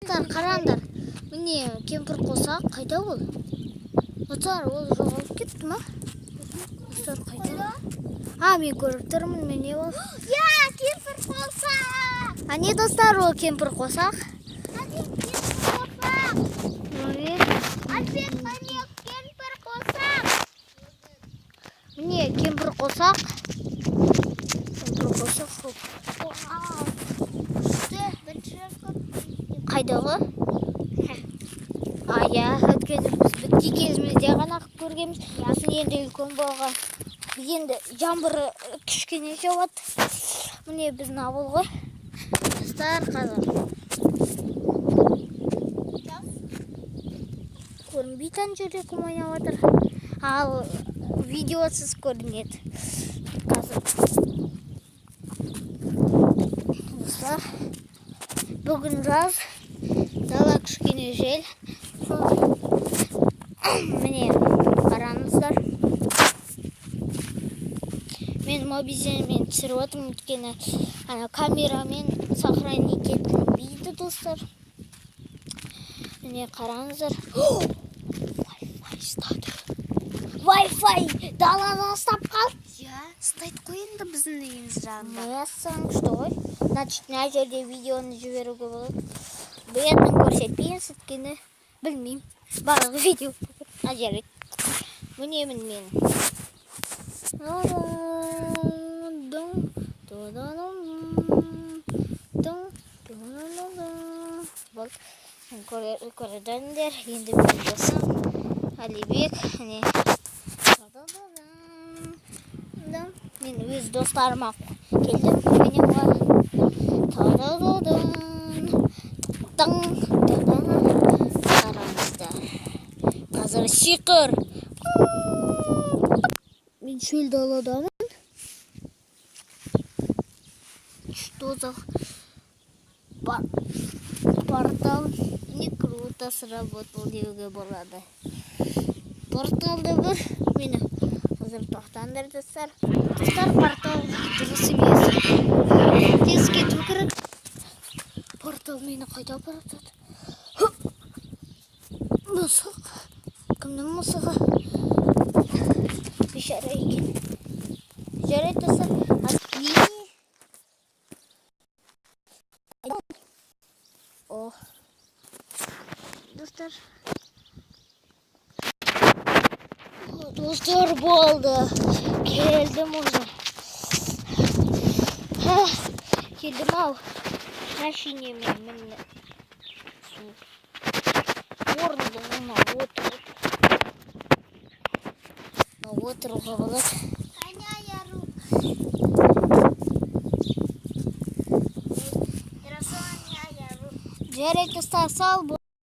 Достар, қараңдар. Міне кемпір қосақ қайда ол? Достар, ол жоғалып кетті ма? Достар, қайда? А, мен көріп тұрмын, міне ол. Я, кемпір қосақ! Әне, достар, ол кемпір қосақ. Әне, кемпір қосақ! Міне, Альбек, міне кемпір қосақ! міне кемпір қосақ. Кемпір қосақ. Хоп. Вау! Күшті, бірінші рет көрдім. Қайдағы? А, иә, өйткені біз бітті кезімізде ғана көргенбіз. Сосын енді үлкен болған. Енді жаңбыр кішкене жауады. Міне біздің ауыл ғой. Достар, қазір. Көрінбейді ана жерде кім ойнап жатыр. Ал видеосыз көрінеді. Қазір. Достар, бүгін жаз. Дала кішкене жел. Міне, қараңыздар. Мен мобильмен түсіріп отырмын, өйткені ана камерамен сохранить етілмейді, достар. Міне, қараңыздар. Wi-Fi ұстады. Wi-Fi далада ұстап қалды. Иә, ұстайды қой енді біздің үйіміз жағында. Мәссаған, күшті ғой. Значит, мына жерде видеоны жіберуге болады. Бетін көрсетпейміз, өйткені білмеймін. Барлық видео. А, жарайды. Мінемін мен. Болды. Көрдіңдер. Енді менің досым Алибек. Міне. Мен өз достарыма келдім. Міне олар. Қараңыздар. Қазір сиқыр. Мен шөл даладамын. Что за портал? Не круто сработал деуге болады. Порталды бір мені қазір тоқтаңдар, достар. Достар, портал дұрыс емес. Тез кету керек. Портал мені қайда апарып жатыр? Мысық. Кімнің мысығы? Бейшара екен. Жарайды, достар. Не? О. Достар. Достар, болды. Келдім уже. Келдім ау. Машинемен міне. Су. Орындығына отырып. Отыруға болады. Жарайды, достар, сау бол.